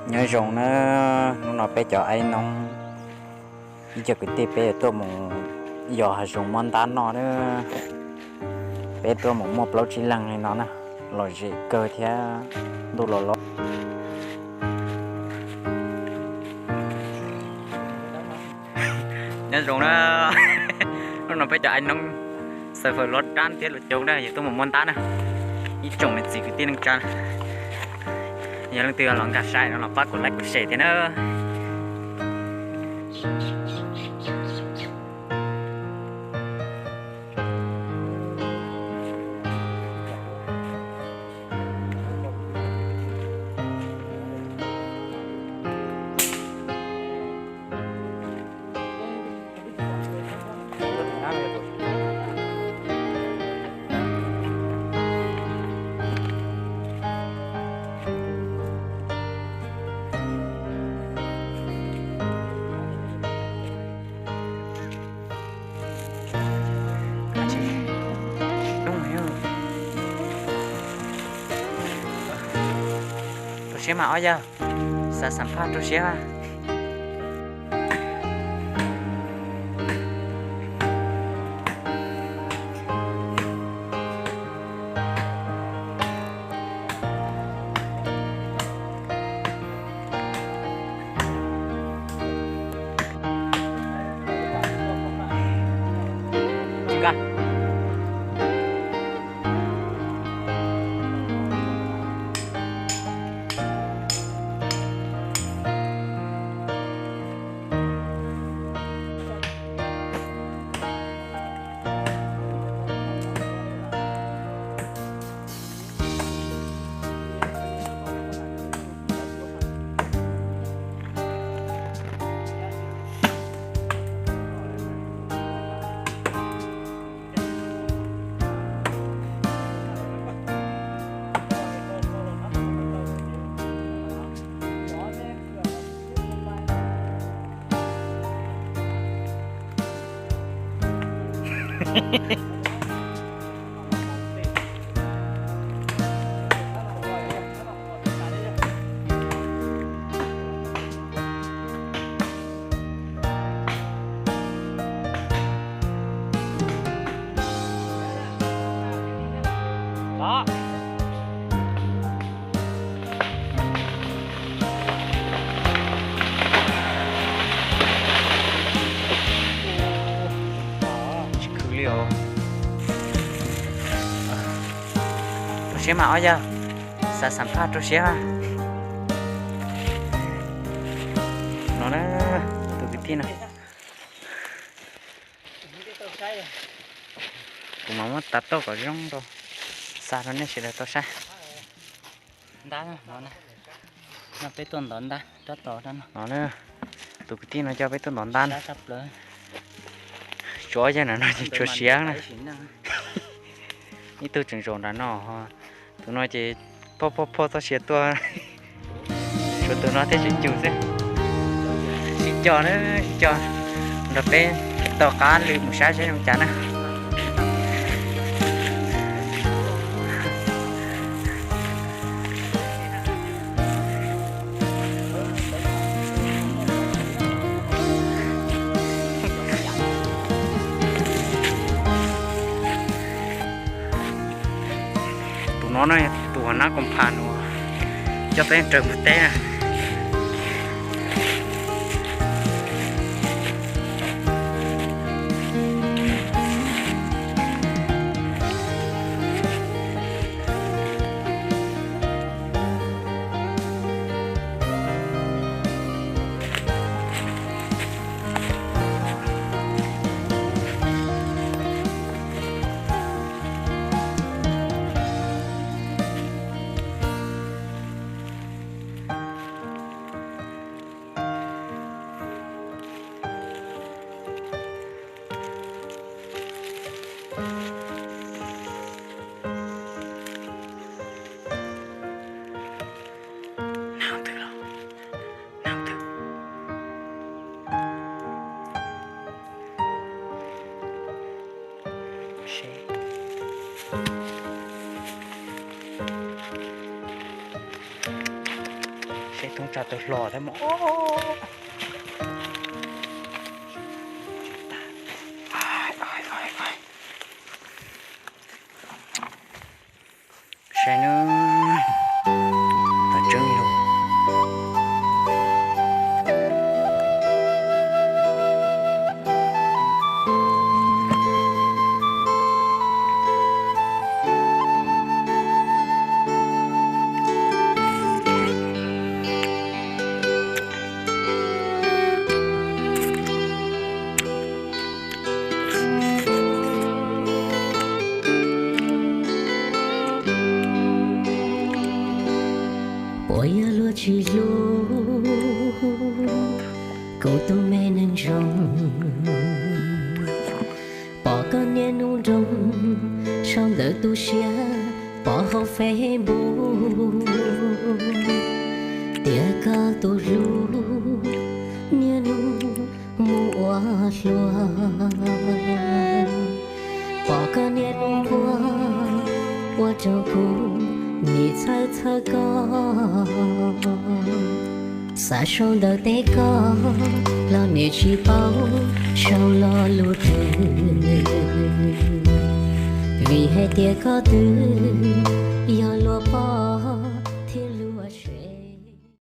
Nyob zoo na, hnub no peb cov aib noob ib co kwv tij peb yuav tuaj mus yos hav zoov muab ntab noj na. Peb tuaj mus muaj plaub tsib leeg li no na, lom zem kawg thiab ntuj los los. Nyob zoo na, hnub no peb cov aib noob xav fawm los dab thiab los coob na, yog tuaj mus muab ntab na. Ib tsoom niam txiv kwv tij neej tsa, yog leej twg los nkag saib no los pab kuv like kuv share thiab na. Rau siab mas ob yawg, xav xam phaj rau siab. Tsis khwv li os. Rau siab mas ob yawg, xav xam phaj rau siab. No na, tus kwv tij no. Kuv mam muab tav toj kom zoo rau, xa rau nej sawv daws tau saib. Ntab no, no peb tuaj ntov ntab rab tos no. Tus kwv tij no coj peb tuaj ntov ntab na. Tsuav yawg na no ces tsuav siav na. Ib tug tseem zaum nram no, tus no ces phoj phoj phoj txoj sia tuaj. Tshuav tus no thiab tseem cug xwb. Sib co na, sib co nrog peb taug qab lw mus saib seb zoo cas na. Tus no no, tus uas nab koom phas no coj peb raws mus teb na. Tej thoob tsam tau hlo thiab mas. Saib na, tseeb li. Puas yog luag tsis hlub kuv tus me neeg zoo, pom koj niaj hnub nroo sau ntawv tu siab pov hauv Facebook, tias koj tus hlub niaj hnub mus ua hluas. Pom koj niaj hnub quaj ua rau kuv nim txhawj txhawj koj. Xav sau ntawv teb koj los nim tsis paub sau lo lus twg, vim hais tias koj twb